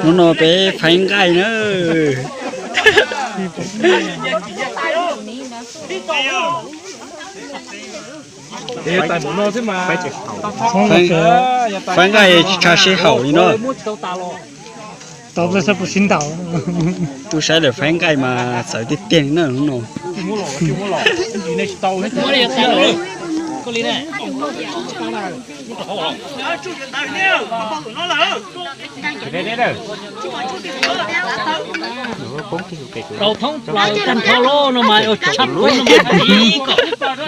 Hnub no peb faib nqaij na. Faib nqaij tsis tshua sib haum li no. Tub saib lawm faib nqaij mas txawv tiag tiag li na hnub no. Rau thoob plaws tag nrho lawm no mas tshaj plaws no mas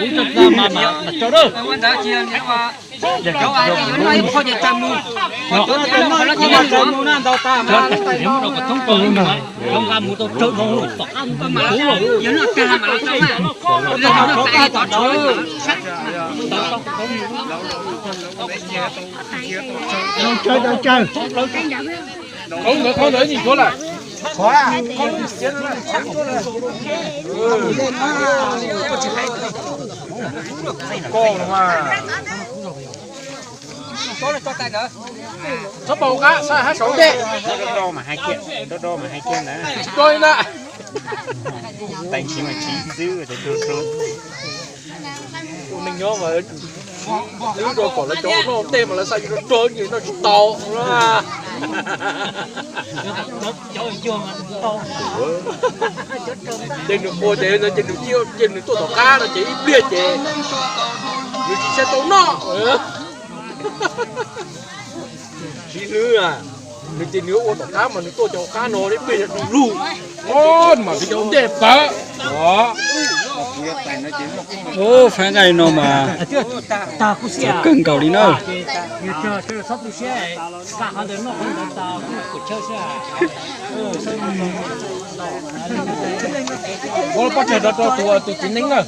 ib kom kuv tau mas mas tau dawb. Nqa mus tau tsawg no tom qab kuv lawm. Qhov ntawd, qhov ntawd nyuam qhuav lawm. Txhob pau qab, saib hab saud dej. Tsis pau li na. Tus neeg nyob mas, wb rau kom lawv cov noj tej mas lawv xa yus rau rog ces noj tsis tau. Ces nws qua ces ces nws tuaj tom qab no ces ib pliag ces nws tsis tshua tau noj. Tsis hlwb, nws ces nws ua tom qab mas nws tuaj cov qab no ib pliag yog du lug, o, mas tsis tau ntej pawv. Faib nqaij no mas txawv kawg nkaus li na. Ua pob tsaig rau rau tus, tus txiv neeb na.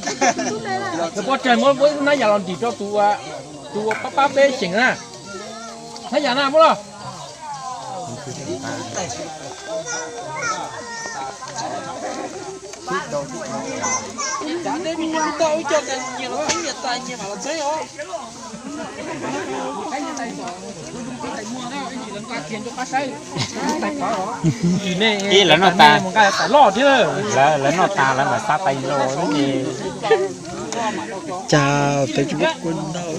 Ua pob tsaig muab ib hnab yas los ntim rau tus, tus pab pab peb xyeem na. Hnab yas na muab los. Ib lawv noj tas, lawv noj tas lawv mam xav tais los ne. Cas peb tsis muab kua ntau.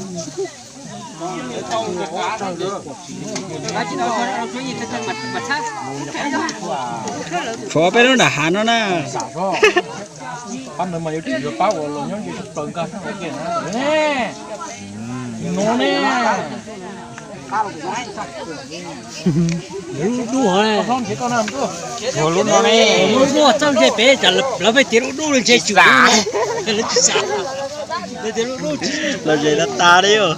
Tshuav peb lub nram hav no na. Pab ntawd mas yuav tsum yuav pab uas los nyob nce plaws nkag sab nraud kiag na. Nuv ne. Lub dub hov, lub dub txoj ntseg pem, lawv peb tias lub dub ntseg tsis, lawv tsis xav, lawv tias lub dub tsis, los ze tas tas li os.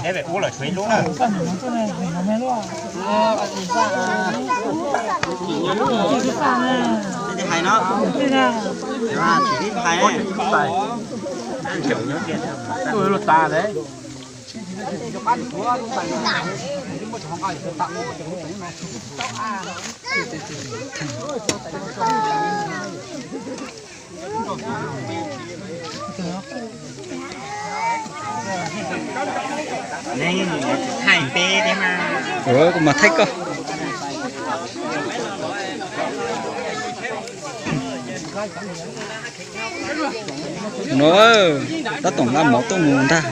Eb, ua lawm tshuav ib lub na. Hais no, hais, tas lawm. Ua kuv mas thaij koj. No, tab tom nqa mov tuaj mus ntag.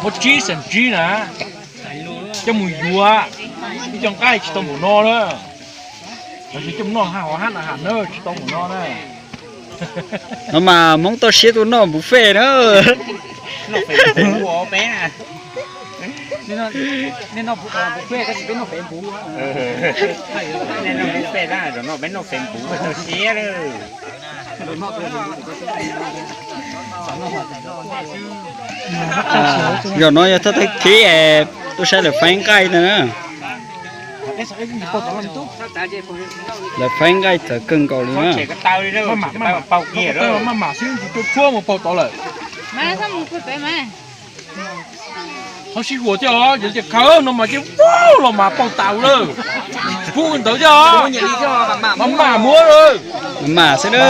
Muab tsib xeem tsib na, coj mus yuav, ib co nqaij tsis tau npaum no na. Lawv tsis coj mus noj haj hov hab na, ham na tsis tau npaum no na. No mas Hmoob toj siab tuaj noj buffet na. Noj buffet, tab sis peb noj Facebook. Nej noj buffet tab sis peb noj Facebook toj siab lawm. Zaum no yog thawj thawj khib es tuaj saib lawv faib nqaij ntag na. Lawv faib nqaij txawv kawg nkaus li na. Maj mam xwb, tshuab mus paug tod lawm. Txhob sib huas thiab os, yog tias khawv no mas cia vau los mas paug tas lawm. Tsis pub ntawd thiab os. Maj mam muab lawm. Maj mam xwb na.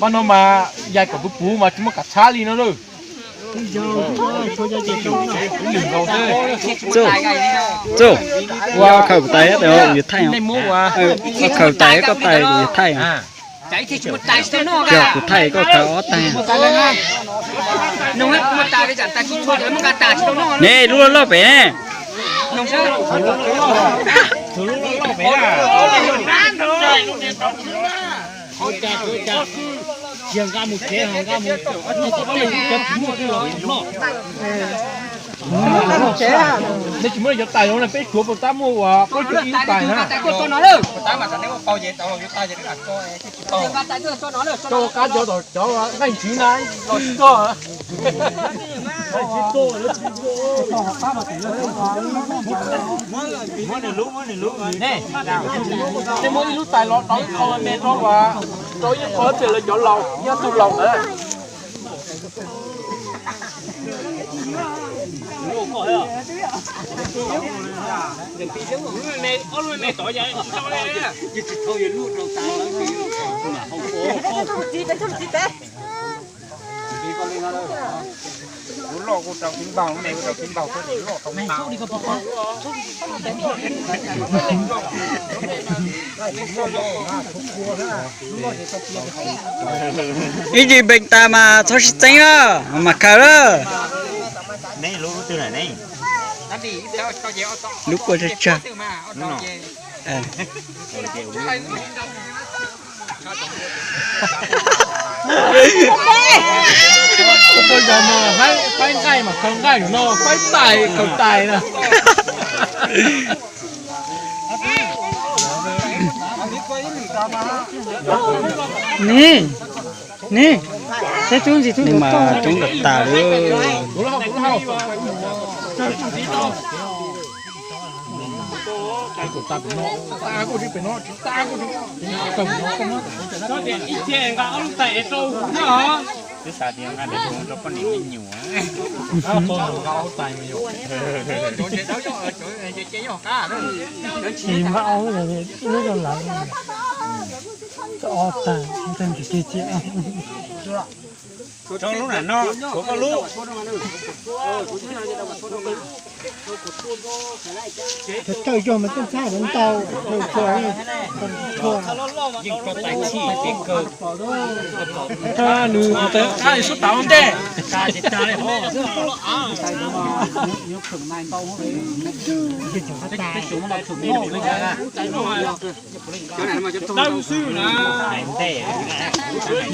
Pab no mas yai kom puv puv mas tsis muaj kav txhab li no lawm. Txuj, txuj, ua khaws kuv tais, yuav thaij, khaws tais koj tais kuv yuav thaij. Yog kuv thaij koj khaws ob tais. Ne lub loj loj pem ne. Nej tsis muaj cov tais los peb suav puas tab muaj uas plaub caug ib tais na. Rau qab cov tom cov nqaij ntswv na, los tsis txog. Tej muab ib lub tais los rau ib qho me rau uas rau ib qho pem lawv cov laus, nyob tug laus ntawd. Ib ntsis npeeg tas mas txhob sib txeeb na, mas khaws lawm. Lub kua tsawg tsawg. Faib nqaij mas khaws nqaij, no faib tais khaws tais na. Ni, ni, saib tub ntxim tub ntxim mas coob tas tas li. Lub na no, tshuav koj lub. Cov cawj yog mas tej ntxhab ntau, yeej koj tais txhij ces kawg. Nws qab li sub tav ntej.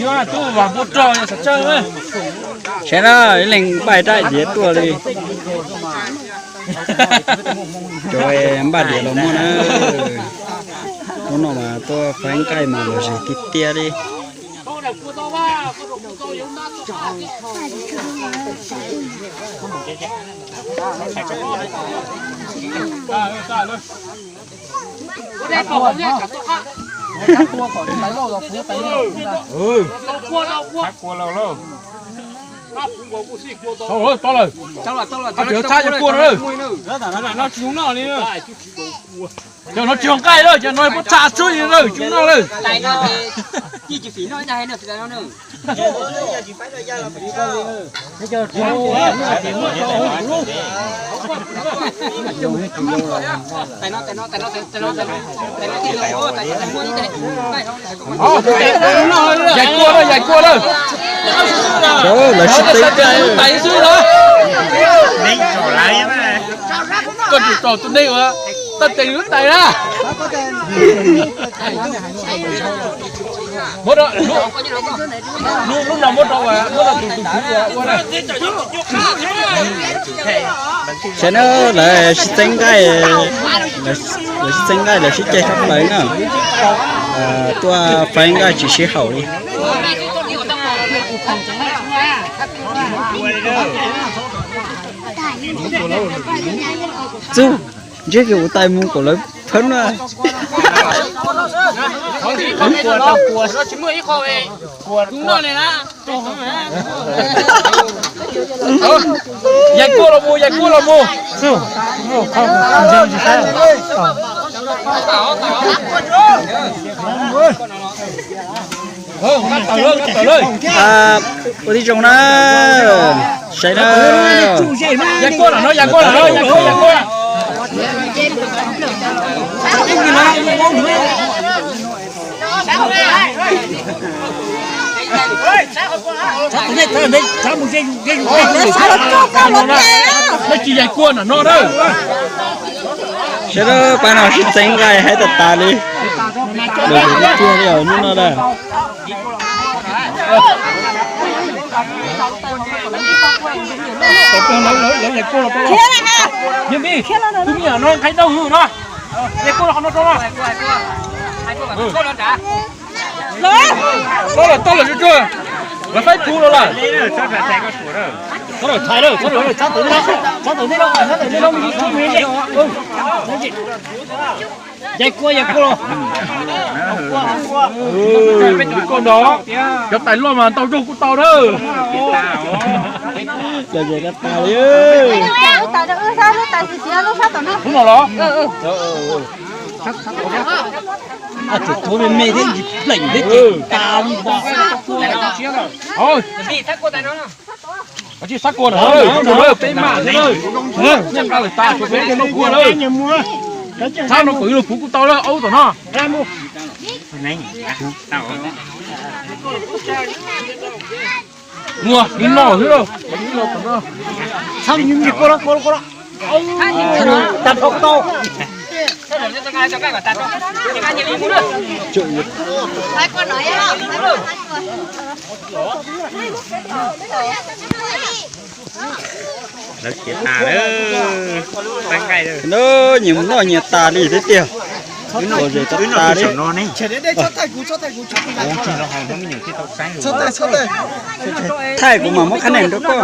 Yuav tuaj vas npua rog yog xav tsawg. Saib na, ib leeg npaj rab diav tuaj li. Cov npaj diav los muaj na. Hnub no mas tuaj faib nqaij mas lom zem tiag tiag li. Tau lawm, tau lawm. Txhab cov kua no lawm. Cov no tsis yog nqaij lawm, cov no puab txha tsuag li lawm, tsis noj lawm. Yaig kua lawm, yaig kua lawm. Lawv sib tw tais xwb los. Koj tsis tso tus neeg uas tawj tees lub tais na. Muab rau, lub, lub no muab rau, muab rau tus, tus kwv ua na. Saib na, lawv sib txeeb nqaij, lawv sib txeeb nqaij, lawv sib ceg sab plaws na. Tuaj faib nqaij tsis sib haum li. Txug, ntsib kiag kuv tais mus kom lawv phab na. Yais kuaj los mus, yais kuaj los mus. Ua tib zoo na, saib na. Yais kuaj los no, yais kuaj los no, yais kuaj, yais kuaj. No tsis yais kuaj no no na. Saib na, pab no sib txeeb nqaij haib tas tas li. Lawv tus tiag li os hnub no na. Yog li, tus me nyuam no nqaij dauj hwv no. Yais kuaj los qhov no rau no. Tau lawm, tau lawm tsuag tsuag. Lawv faib kuv los lawm. Yais kuaj, yais kuaj los. Kuaj no, cov tais loj mas ntau zaug kuj tau na. Lub no los? Tsuas tuav me me thiab ntsis pleem thiab ces tas li npog. Tsis xav kuaj na, peb mam thiab na. Nqa lawm tas, tsuas peb kuaj na. Txhab no kom yus los puv kuj tau lawm, aub tom no. Muag, ib no xwb. Txhab me nyuam kuaj los, kuaj los, kuaj los. Tas dhau tau. Lawv khiav tas lawm. Faib nqaij lawm. Nyias noj nyias tas li thiab tiag. Ua zes tas tas li. Thaij kuv mam muab qhab nees rau koj.